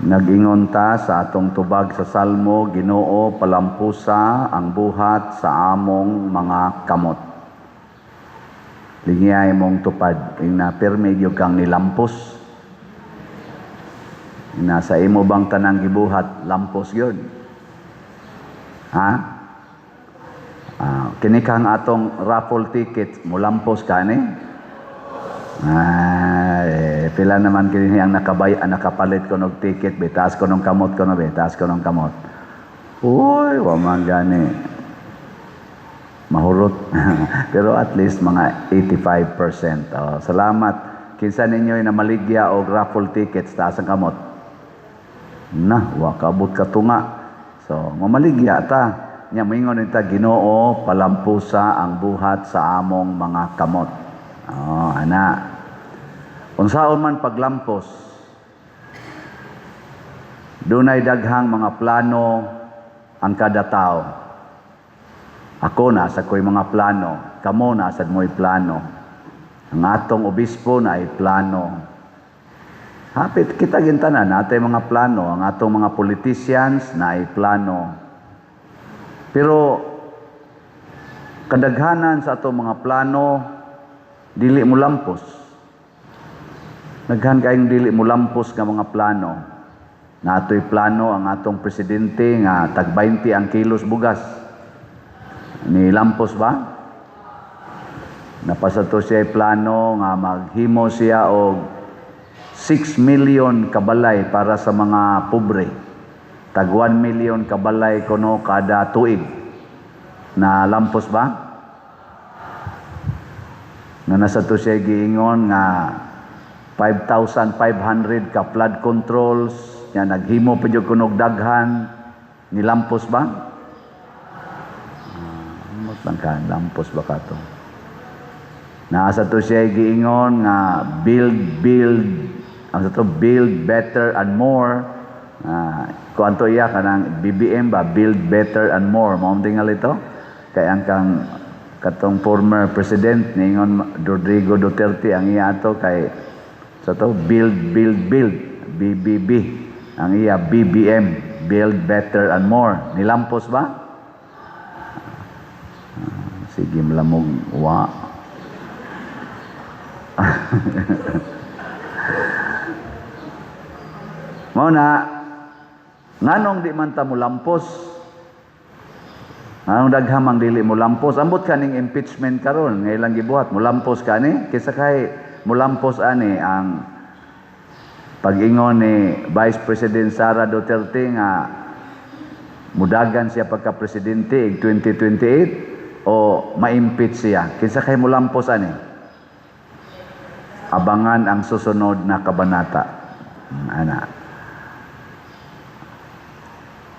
Nag-ingon ta sa atong tubag sa Salmo, "Ginoo, palampusa ang buhat sa among mga kamot." Lingiyay mong tupad, ing na pirmi gyud kang nilampos. Ing na sa imo bang tanang gibuhat, lampos gyud? Ha? Ah, kini kang atong raffle ticket, mulampos ka ni? Ah, eh, pila naman kini ang nakabay, ang nakapalit ko og ticket, be, taas ko ng kamot ko no, be, taas ko ng kamot. Uy, wa man gani. Mahurot. Pero at least mga 85%. Oh, salamat. Kinsa ninyo na maligya og raffle tickets, taas ang kamot. Na, wa kaabot ka tunga. So, mamaligya ta. Nya moingon ta, "Ginoo, palampusa ang buhat sa among mga kamot." Oh, ana. Unsaon man paglampos, dunay daghang mga plano ang kada tao. Ako, nasa ko'y mga plano, kamo nasa mo'y plano. Ang atong obispo naay plano. Hapit kita gintanan natay mga plano, ang atong mga politicians naay plano. Pero kadaghanan sa atong mga plano dili mo lampos. Daghan kayong dili mo lampos nga mga plano. Natoy plano ang atong presidente nga tag 20 ang kilos bugas. Ni lampos ba? Napasa to siya plano nga maghimo siya og 6 million kabalay para sa mga pobre. Tag 1 million kabalay kuno kada tuig. Na lampos ba? Nga nasa to siya giingon nga 5,500 ka flood controls nga naghimo pa jud kunog daghan, nilampos ba? Ah, lang ka, lampos ba ka to? Naa sa to siya giingon nga build build ang sa to, build better and more. Ah, kuan to iya kanang BBM ba, build better and more, mao tingal ito kay ang kang katong former president niingon Rodrigo Duterte, ang iya ato kay sa to build build build, BBB. Ang iya BBM, build better and more. Nilampos ba? Ah, sige malamog wa. Mao na, nganong di man ta mulampos? Anong daghamang dili mo lampos? Ambot kaning impeachment karon nga ilang gibuhat, mulampos kani? Kaysa kay mulampos ani ang pag-ingon ni Vice President Sara Duterte nga mudagan siya pagka presidente ig 2028 o ma-impeach siya? Kinsa kay mulampos ani? Abangan ang susunod na kabanata. Ana.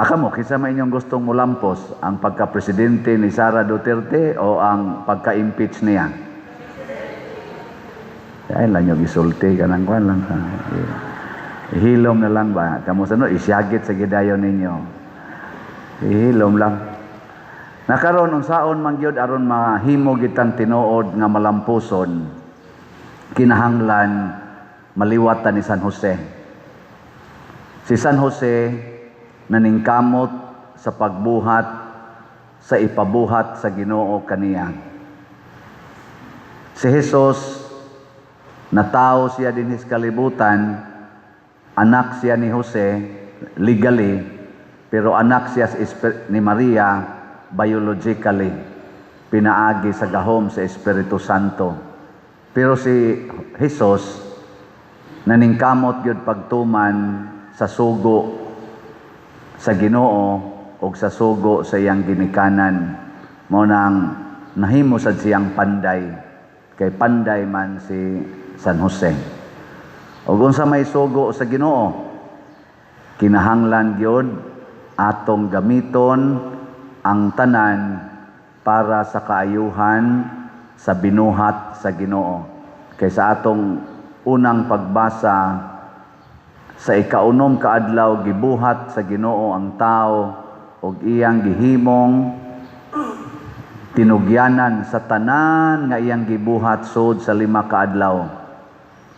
Aka mo, kinsa may inyong gustong mulampos, ang pagka-presidente ni Sara Duterte o ang pagka-impeach niya? Ay, lang yung isulti ka ng kwan lang. Ihilom na lang ba? Kamu sa no, isyagit sa gidayon ninyo. Ihilom lang. Nakaron unsaon man gyud aron mahimo gitang tinuod nga malampuson, kinahanglan maliwatan ni San Jose. Si San Jose naningkamot sa pagbuhat sa ipabuhat sa Ginoo kaniya. Si Jesus, natao siya dinhi sa kalibutan, anak siya ni Jose legally, pero anak siya ni Maria biologically, pinaagi sa gahom sa Espiritu Santo. Pero si Jesus naningkamot gyud pagtuman sa sugo sa Ginoo ug sa sugo sa iyang ginikanan. Mao nang nahimo sad siyang panday kay panday man si San Jose. Ug unsa may sugo sa Ginoo? Kinahanglan gyud atong gamiton ang tanan para sa kaayuhan sa binuhat sa Ginoo. Kay sa atong unang pagbasa, sa ikaunom ka adlaw gibuhat sa Ginoo ang tao ug iyang gihimong tinugyanan sa tanan nga iyang gibuhat sud sa 5 ka adlaw.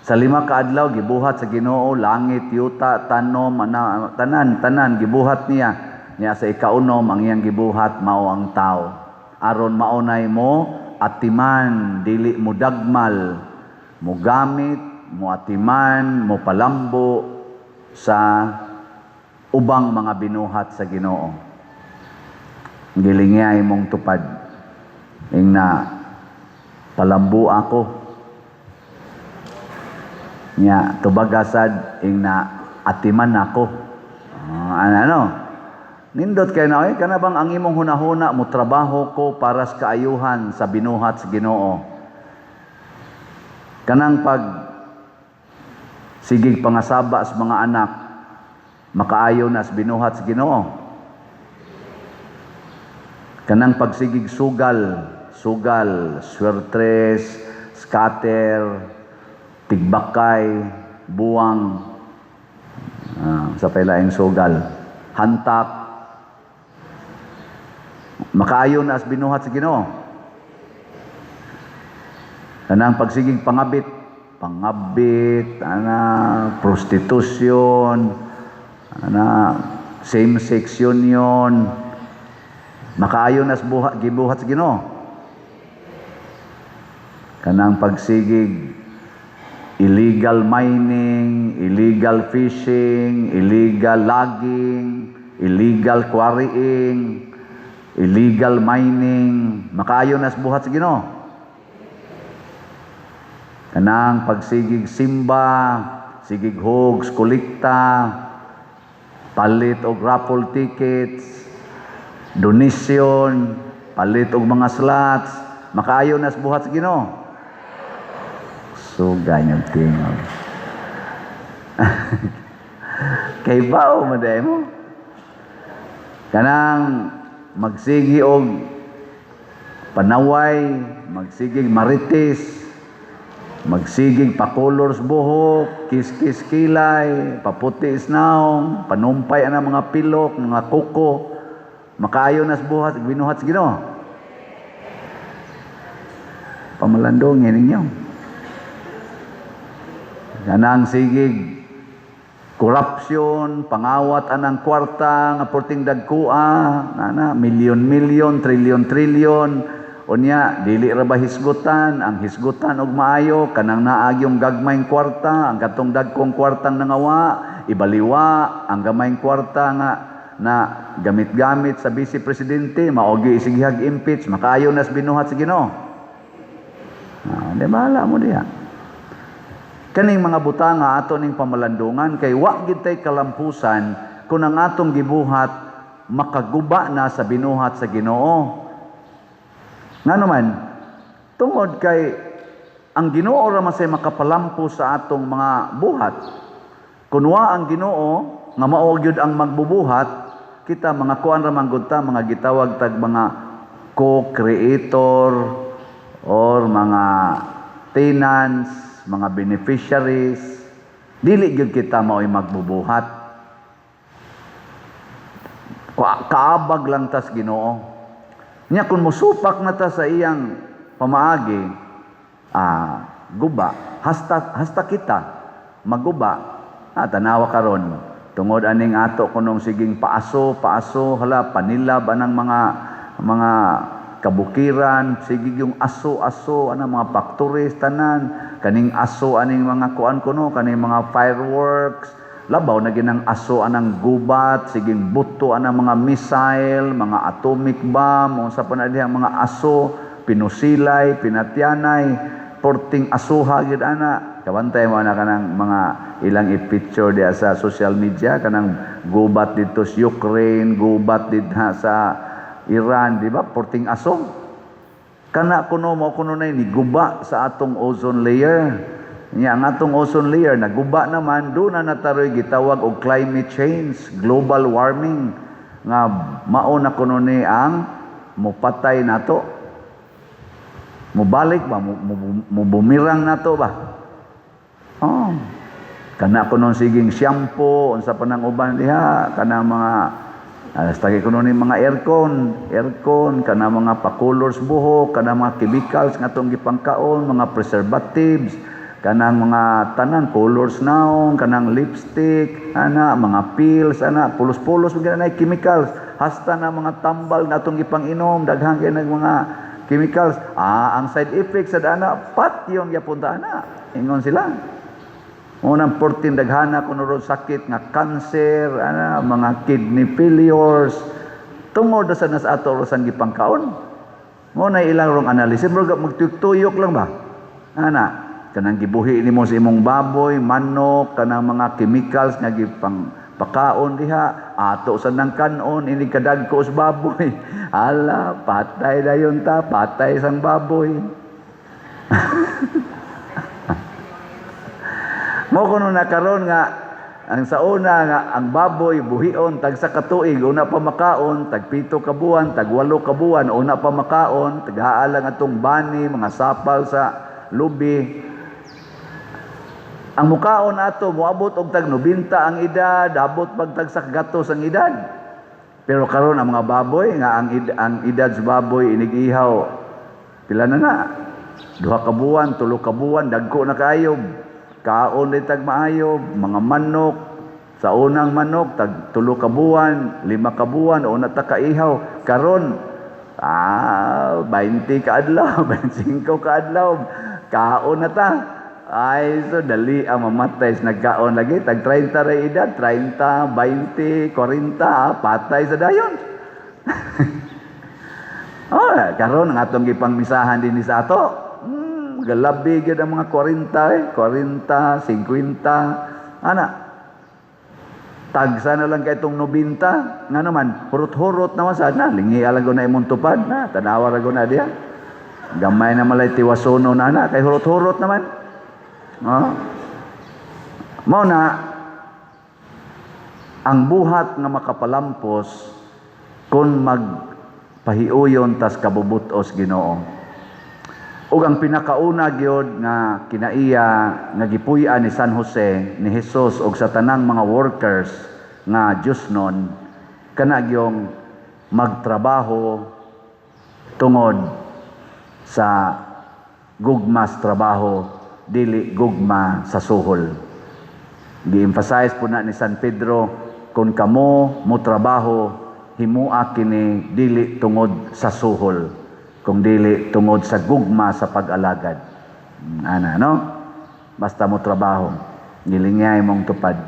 Sa 5 ka adlaw gibuhat sa Ginoo langit, yuta, tanom, ana, tanan, tanan gibuhat niya. Niya sa ikaunom ang iyang gibuhat mao ang tao. Aron maunay mo atiman, dili mo dagmal, mo gamit, mo atiman, mo palambo sa ubang mga binuhat sa Ginoo. Gilingay mong tupad. Ingna palambo ako. Nya tubagasad ingna atiman ako. Ano, ano? Nindot kay na oy, kana bang ang imong hunahuna mo trabaho ko para sa kaayuhan sa binuhat sa Ginoo. Kanang pag sigig pangasaba sa mga anak, makaayo na sa binuhat sa Ginoo. Kanang pagsigig sugal, sugal, swertres, scatter, tigbakay, buwang, sa pailaing sugal, hantak, makaayo na as binuhat sa Ginoo. Kanang pagsigig pangabit, pangabit, ana, prostitution, ana, same-sex union, makaayo na as gibuhat sa Ginoo. Kanang pagsigig illegal mining, illegal fishing, illegal logging, illegal quarrying, illegal mining, makaayo na sa buhat sa Ginoo. Kanang pagsigig simba, sigig hogs, kolekta, palit og raffle tickets, donation, palit og mga slots, makaayo na sa buhat sa Ginoo. So ganyan tingog. Kay bao man day mo. Kanang magsigi og panaway, magsigig marites, magsigig pakolor sa buhok, kiskis kilay, paputi sa naong, panumpay ang mga pilok, mga kuko, makaayo na sa buhat, binuhat sa Ginoo. Pamalandongin ninyo. Kanang sigig korupsyon, pangawat anang kwarta nga porting dagkua, nana, milyon-milyon, trilyon-trilyon, unya dili ra ba hisgutan, ang hisgutan og maayo kanang naagyong gagmayng kwarta, ang katong dagkong kwartang nangawa, ibaliwa, ang gamayng kwarta nga na gamit-gamit sa vice presidente, mao gyud isigihag impeach, makaayo nas binuhat sa Ginoo. Di bahala mo diha. Kaning mga butanga ato ning pamalandungan kay wa gid tay kalampusan kung ang atong gibuhat makaguba na sa binuhat sa Ginoo. Ngano man, tungod kay ang Ginoo ra man say makapalampo sa atong mga buhat. Kun wa ang Ginoo nga mao gyud ang magbubuhat, kita mga kuan ra man gud ta, mga gitawag tag mga co-creator or mga tenants, mga beneficiaries, dili gyud kita mao'y magbubuhat. Kaabag lang tas Ginoo. Nya kun mosupak na ta sa iyang pamaagi, guba, hasta kita maguba. Tanawa karon tungod aning ato kunong siging paaso, paaso, hala panilab anang mga kabukiran, sige yung aso-aso anang mga factories tanan, kaning aso aning mga kuan kuno, kaning mga fireworks, labaw na ginang aso anang gubat, siging buto anang mga missile, mga atomic bomb, unsa pa na diha mga aso, pinusilay, pinatyanay, porting asuha gid ana. Kabantay mo ana kanang mga ilang i-picture diha sa social media kanang gubat dito sa Ukraine, gubat dito sa Iran, di ba? Porting aso. Kana kuno mo kuno na ni guba sa atong ozone layer. Nya ang atong ozone layer naguba naman, do na nataroy gitawag og climate change, global warming nga mao na kuno ni ang mopatay nato. Mobalik ba, mo bumirang nato ba? Oh. Kana kuno siging shampoo unsa pa nang uban diha, kana mga hasta kay kuno ni mga aircon, aircon, kana mga pakulor sa buhok, kana mga chemicals nga atong gipangkaon, mga preservatives, Kanang mga tanan colors naon, kanang lipstick, ana, mga pills, ana, pulos-pulos man na chemicals. Hasta na mga tambal na atong gipang-inom, daghan kay nag mga chemicals. Ah, ang side effects sa ana, patyon gyapon ta ana. Ingon sila. Unang 14 daghana kuno ron sakit nga cancer, ana, mga kidney failures. Tungod na sa nas ato ro sang gipangkaon. Mo na ilang rong analysis, murag magtuyok lang ba? Ana, kanang gibuhi nimo sa imong baboy, manok, kanang mga chemicals nga gipang pakaon diha, ato sa nang kanon, ini kadagko sa baboy. Hala, patay dayon ta, patay sang baboy. Mo kuno na karon nga ang sa una nga ang baboy buhion tag sa katuig una pa makaon, tag 7 ka buwan, tag 8 ka buwan una pa makaon, tagaa lang atong bani, mga sapal sa lubi. Ang mukaon ato moabot og tag 90 ang edad, abot pag tag sa gatos ang edad. Pero karon ang mga baboy nga ang edad sa baboy inig-ihaw pila na na? 2 ka buwan, 3 ka buwan, dagko na kaayo. Kaon di tag maayo, mga manok, sa unang manok tag 3 ka buwan, 5 ka buwan una ta kaihaw. Karon 20 ka adlaw, 25 ka adlaw, kaon na ta. Ay, so dali ang mamatay sa nagkaon lagi. Tag 30 ra edad, 30, 20, 40, patay sa dayon. Oh, karon ang atong gipangmisahan dinhi sa ato. Galabi gyud ang mga 40. 40, 50, ana. Tagsa na lang kay itong 90, nga naman, hurot-hurot naman sad na, lingi lang na imong tupad na, tanawa ra na diha. Gamay na malay tiwasono na na, kay hurot-hurot naman. Oh. Mao na, ang buhat nga makapalampos kung magpahiuyon tas kabubutos Ginoo. Ug ang pinakauna gyud nga kinaiya nga gipuy-an ni San Jose, ni Jesus ug sa tanang mga workers nga Diyosnon, kana gyung magtrabaho tungod sa gugmas trabaho, dili gugma sa suhol. Gi-emphasize po na ni San Pedro, kung kamo mo trabaho, himua kini dili tungod sa suhol, kung dili tungod sa gugma sa pag-alagad. Ana, no? Basta mo trabaho, gilingay mong tupad.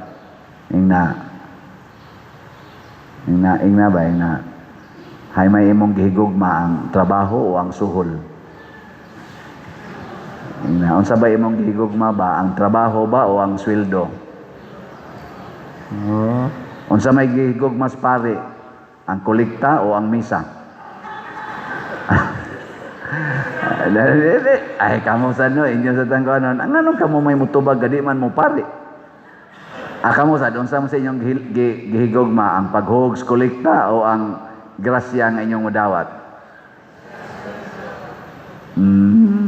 Ingna. Ingna, ingna ba, ingna. Hay may imong gihigugma ang trabaho o ang suhol? Ingna, unsa ba imong gihigugma ba, ang trabaho ba o ang sweldo? Oh. Unsa may gihigugma sa pare, ang kolekta o ang misa? Ay, kamo sa no, inyo sa tangkonon. Ang anong kamo may mutubag, gadi man mo pare. Ah, kamo sa, unsa mo sa inyong gihigugma, ang paghugs kolekta o ang grasya nga inyong mudawat?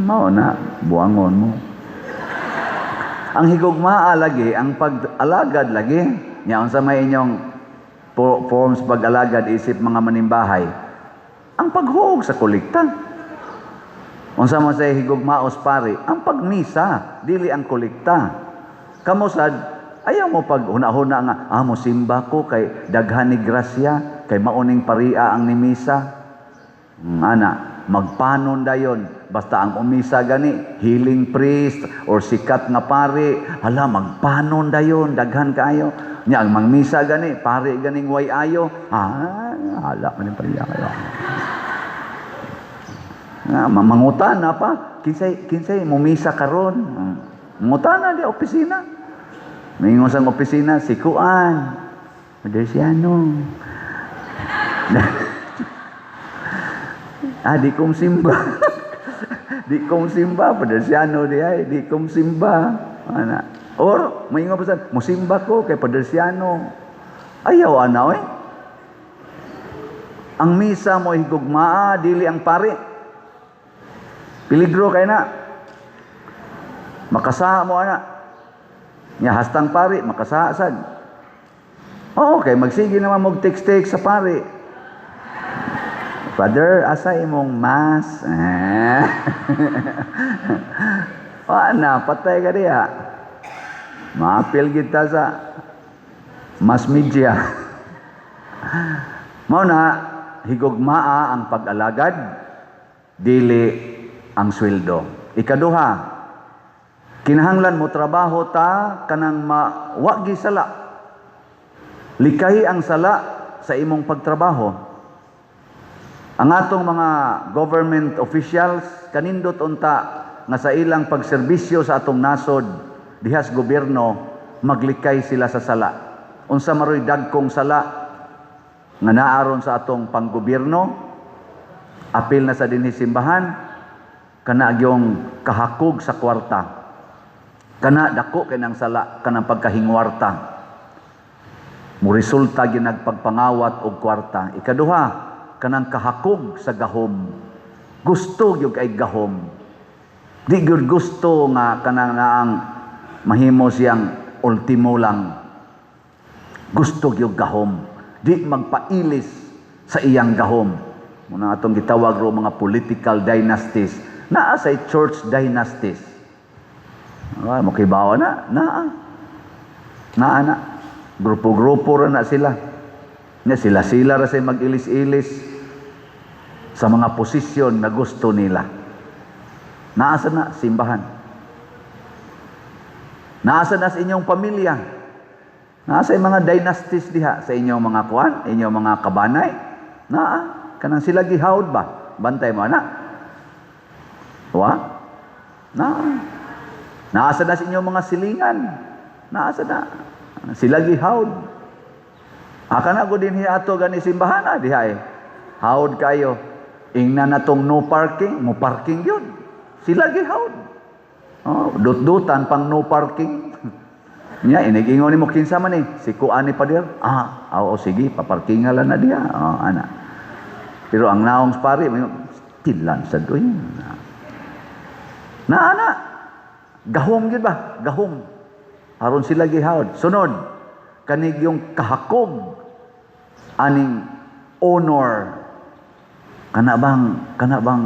Mao na, buangon mo. Ang higugmaa lagi, ang pag-alagad lagi. Nya unsa may inyong forms pag-alagad isip mga manimbahay? Ang paghuog sa kolekta. Unsa man say higugmaos pare, ang pagmisa, dili ang kolekta. Kamo sad, ayaw mo pag huna-huna nga, mo simba ko kay daghan ni grasya, kay mauning paria ang nimisa. Ana, magpanon dayon, basta ang umisa gani, healing priest or sikat nga pare, hala magpanon dayon, daghan kaayo. Nya ang mangmisa gani, pare ganing way ayo, hala man yung paria kayo. Nga, mangutana pa, kinsay mumisa karon? Mangutana di opisina. Mingon sa opisina, si Kuan. Madersiano. Di kong simba. Di kong simba, Padersiano di ay, di kong simba. Ana. Or, maingon pa sa, musimba ko kay Padersiano. Ayaw, ana, oy. Ang misa mo higugmaa, dili ang pare. Piligro kay na. Makasaha mo, ana. Nya hastang pare, makasaha sad. Oo, kay magsige naman mag text-text sa pare. Father, asa imong mass? Wa na, patay ka diha. Maapil kita sa mass media. Mao na, higugmaa ang pag-alagad, dili ang sweldo. Ikaduha, kinahanglan mo trabaho ta kanang mawagi sala. Likay ang sala sa imong pagtrabaho. Ang atong mga government officials, kanindot unta nga sa ilang pagserbisyo sa atong nasod dihas gobyerno, maglikay sila sa sala. Unsa maroy dagkong sala nga naaron sa atong panggobyerno, apil na sa dinhi simbahan, kana gyong kahakog sa kwarta. Kana dako kay nang sala, kanang pagkahingwarta. Mo resulta ginagpagpangawat og kwarta. Ikaduha, kanang kahakog sa gahom. Gusto gyud kay gahom. Di gyud gusto nga kanang naang mahimo siyang ultimo lang. Gusto gyud gahom. Di magpailis sa iyang gahom. Muna atong gitawag ro mga political dynasties. Naa sa church dynasties. Ah, mokibawa na, naa. Naa na. Grupo-grupo ra na sila. Nya sila-sila ra say mag-ilis-ilis sa mga posisyon na gusto nila. Naa sa na simbahan. Naa sa na sa inyong pamilya. Naa sa mga dynasties diha sa inyong mga kuan, inyong mga kabanay. Naa kanang sila gihawd ba? Bantay mo ana. Wa? Naa. Naa sa na sa inyong mga silingan. Naa sa na. Sila gihawd. Aka na ko din ato gani simbahan na diha eh. Hawd kayo. Ingna na tong no parking, mo parking yun. Sila gihawd. Oh, dut-dutan pang no parking. Nya inig-ingon nimo kinsa man eh, si kuan ni pader. Ah, oo sige, paparkinga lang na diha. Oh, ana. Pero ang naong pare, tilan sa doy. Na ana. Gahom gyud ba? Gahom. Aron sila gihawd. Sunod, kanig yung kahakog aning honor. Kana bang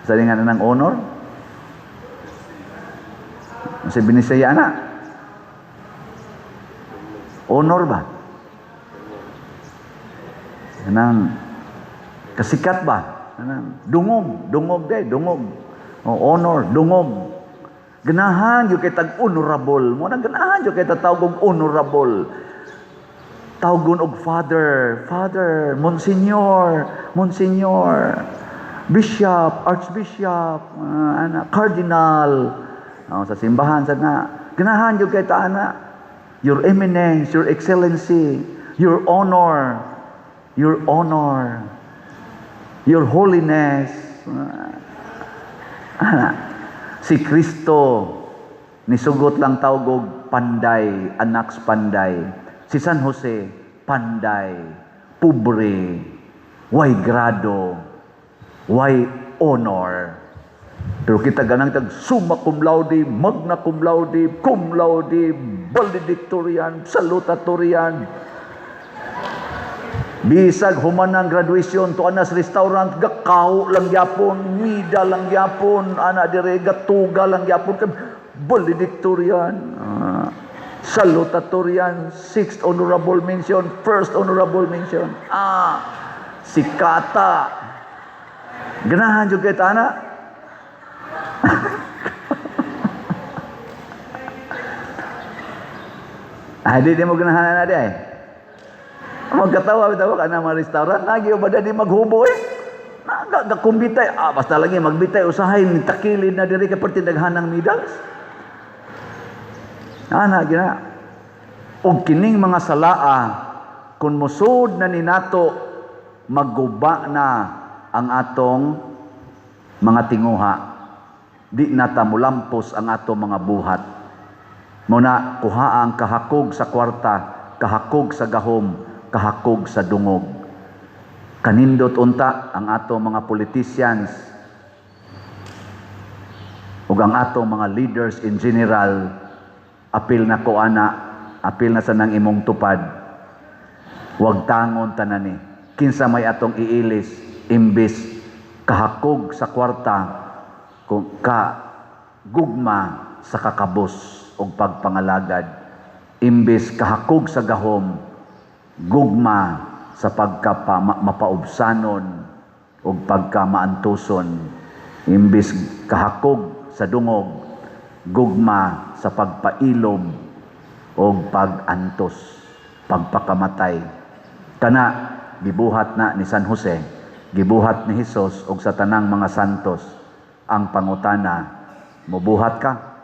sa nga ng honor? Sa Binisaya na. Honor ba? Kanang kasikat ba? Kanang dungog, dungog day, dungog. O, honor, dungog. Ganahan gyud kay tag honorable. Mo na ganahan gyud kay tawag og honorable. Tawgon og father, father, monsignor, monsignor, bishop, archbishop, ana, cardinal. Oh, sa simbahan sa na. Ganahan gyud kay ta ana. Your Eminence, Your Excellency, Your Honor, Your Honor, Your Holiness. Ana. Si Kristo nisugot lang tawag og panday, anak panday. Si San Jose, panday, pobre, way grado, way honor. Pero kita ganang tag summa cum laude, magna cum laude, valedictorian, salutatorian. Bisag human ang graduation to anas restaurant, gakaw lang gyapon, mida lang gyapon, ana dire gatuga lang gyapon, valedictorian, salutatorian, sixth honorable mention, first honorable mention. Ah, si Kata. Ganahan jud kay ana. Ah, di mo ganahan na di ay. Magkatawa bitaw ka na mga restaurant, nagi ba di maghubo eh. Naga gakumbitay, ah basta lagi magbitay usahay ni takilid na diri ka perti daghan ng medals. Ana gina. Og kining mga salaa kun mosud na ni nato, magguba na ang atong mga tinguha. Di na ta mulampos ang atong mga buhat. Muna kuha ang kahakog sa kwarta, kahakog sa gahom, kahakog sa dungog. Kanindot unta ang atong mga politicians ug ang atong mga leaders in general. Apil na ko ana, apil na sa nang imong tupad. Wag tangon tanani. Kinsa may atong iilis imbis kahakog sa kwarta kung ka gugma sa kakabos ug pagpangalagad. Imbes kahakog sa gahom, gugma sa pagka mapaubsanon ug pagkamaantuson. Imbes kahakog sa dungog, gugma sa pagpailob ug pag-antos, pagpakamatay. Kana gibuhat na ni San Jose, gibuhat ni Hesus ug sa tanang mga santos. Ang pangutana, mubuhat ka?